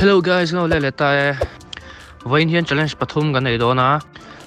Hello guys, ngau le le ta e. Vawiin hian challenge pathum kan nei dawn a.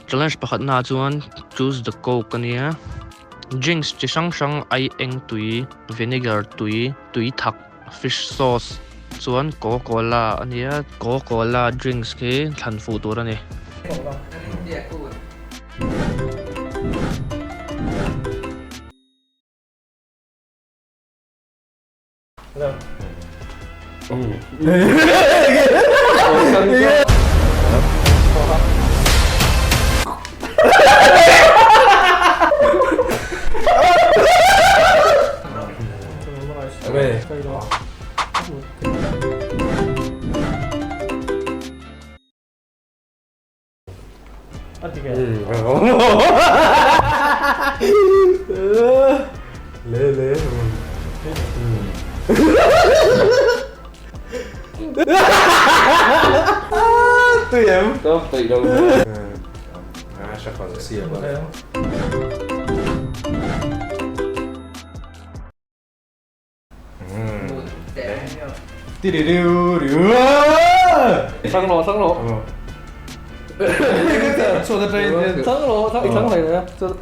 Challenge pakhatna chuan choose the coke ania. Drinks chi hrang hrang ai eng tui, vinegar tui, tui thak, fish sauce chuan coca cola ania. Coca cola drinks khi thlan fuh tur a ni. 上楼，上楼。坐在这一边，上楼，上上来了，坐。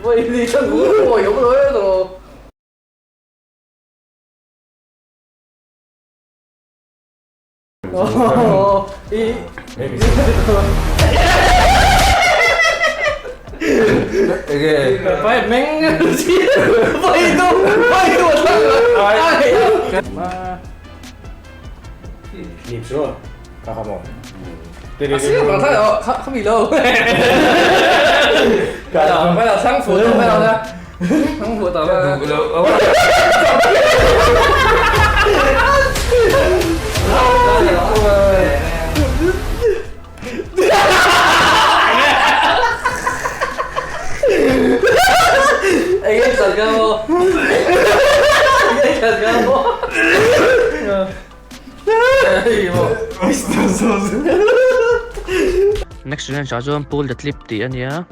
喂，你上我有不得咯？哦，咦，phải mình phải đâu phải đâu mà 啊，是个他有他他米喽，快点快点，仓库快点的，仓库到了。哎，小哥不？哎，小哥不？哎呦！ Next challenge ah chuan pull the clip tih a nia.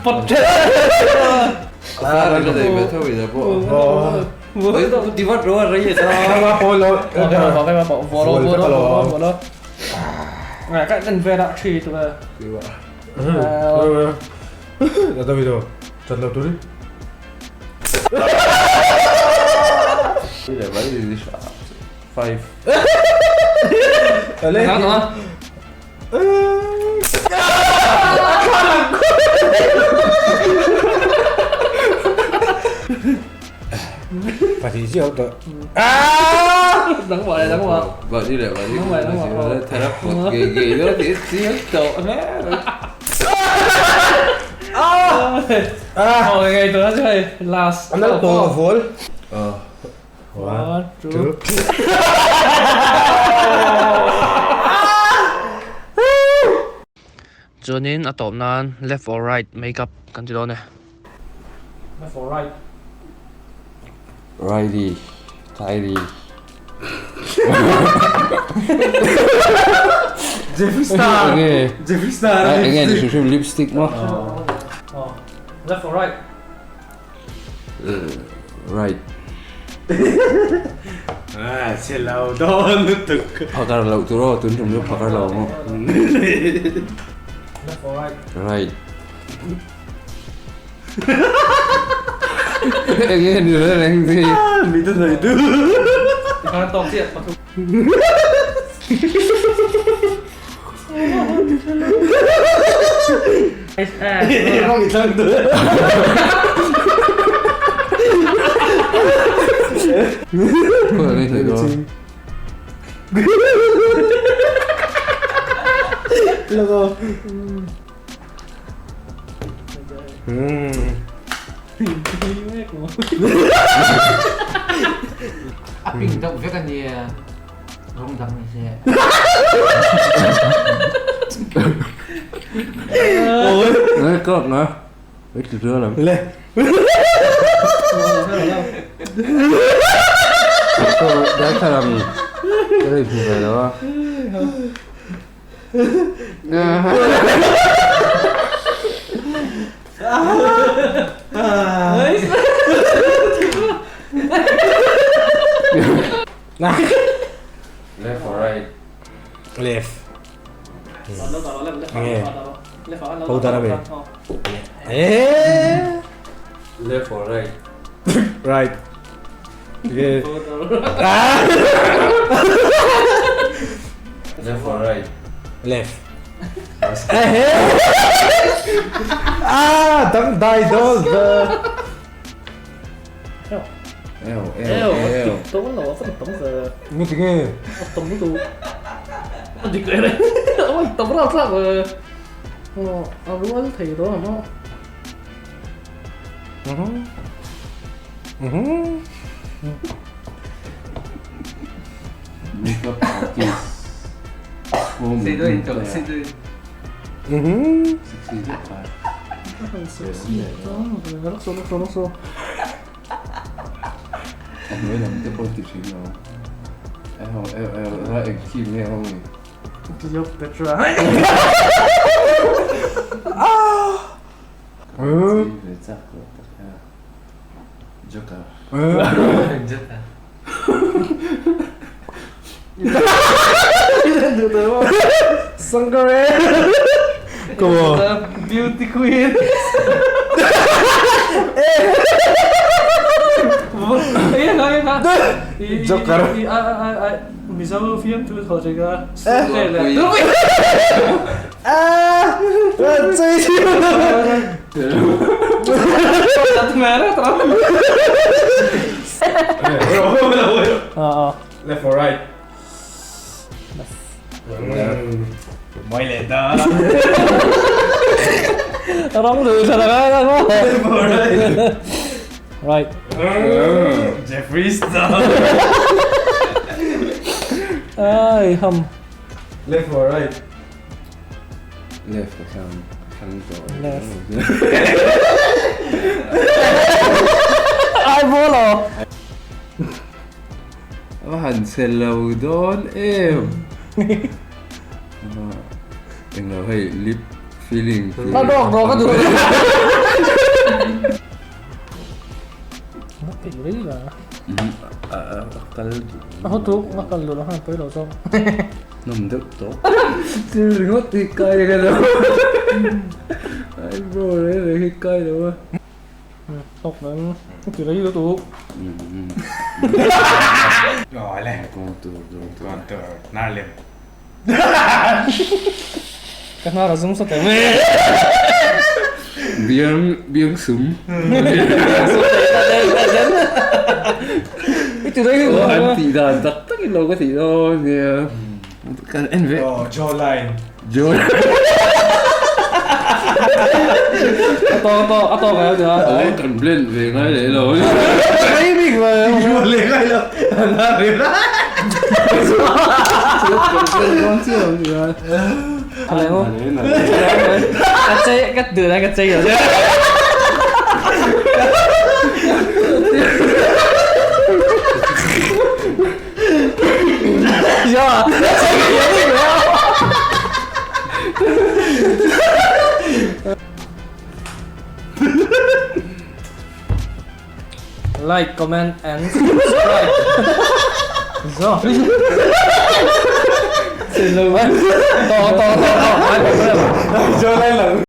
pawt ṭhelh. A ka nei ve tho ina pawh. Ti vat rawh a rei a ta. Kama pawh lo. Kama kama pawh vuah rawh vuah rawh vuah rawh. Ngai ka kan vel ah ṭhi tu e. Da Davido. Chan lo turi. Five. Ale. Pahnih chiah awm tawh. Dang vah leh dang vah. Vah ni leh vah ni. Dang vah dang vah. Thara put ngei ngei dawn tih chiang tawh hle mai. Ah! Oh ngei tawh chu hei last. An lo tawh a vawl. One, two. Chuanin a tawp nan left or right makeup kan ti dawn e. Left or right. Righty, tighty. Jeffree Star. Jeffree Star. Enge ni hrim hrim lipstick maw? Left or right. Right. Ah, che lo dawn lutuk. Phakar loh tur aw, tun tum chu phakar lo ang aw. Left or right? Right. Enge ni reng reng chi. Mi ta nei du. Tikhan tawk chiah pathum. Rawng i thlang tu. Logo. A ping deuh vek a nia. Rawng dang ni se. Ngai kawk na. Oi ti zel ang. Le. Darthlalang ka rei hmu ve lo a. Left or right? Left. Nge. Powder a be. Eh. Left or right? Right. Nge. Left or right? Left. Ah, dang dai dawn. Eo, eo, eo. Nge ti nge? Makeup artist. Sexy deuh pa. A hnuai lam te pawh ti thin lo. Eo, eo, eo, la eng thim nge ho ni. Chei ve chak lo tak e. Joker. Sangare. Come on. Beauty queen. Joker. Mizo fiam chu thaw che ka. Ah! Left or right? Moi leh ta. Rawng duh tha tak a maw? Left or right? Right. Jeffree Star. Ai ham. Left or right? Left ka thlang thlang tawh. Left. Ai ball aw. A han che lo dawn em. Englo hei lip. Feeling. A dawk dawk a duh. A kal duh. A hotu a kal duh lo khan pawi lo zawk. Nawm deuh tawh. Thil ringawt hi kai ka lo. Ai bro reng reng hi kai lo a. Tawk nan ti rei lutuk. Aw le. Contour Contour. Hnar lem. Ka hnar a zum sa teh mai. Biang biang sum. I ti rei Oh, an tih dan tak tak in lo ka tih dawn nia. Kan en ve. Oh, jawline. Jawline. A tawk a tawk a tawk ai tia. Oh, kan blend ve ngai leh lo. Rei bik ve. Leh ngai lo. Hnar lem. Ka chei ka duh lai ka chei lo. Ya, chei ka thiam bik lo. Like, comment and subscribe. Zo. Xin lỗi. To to to to. Jawline lang.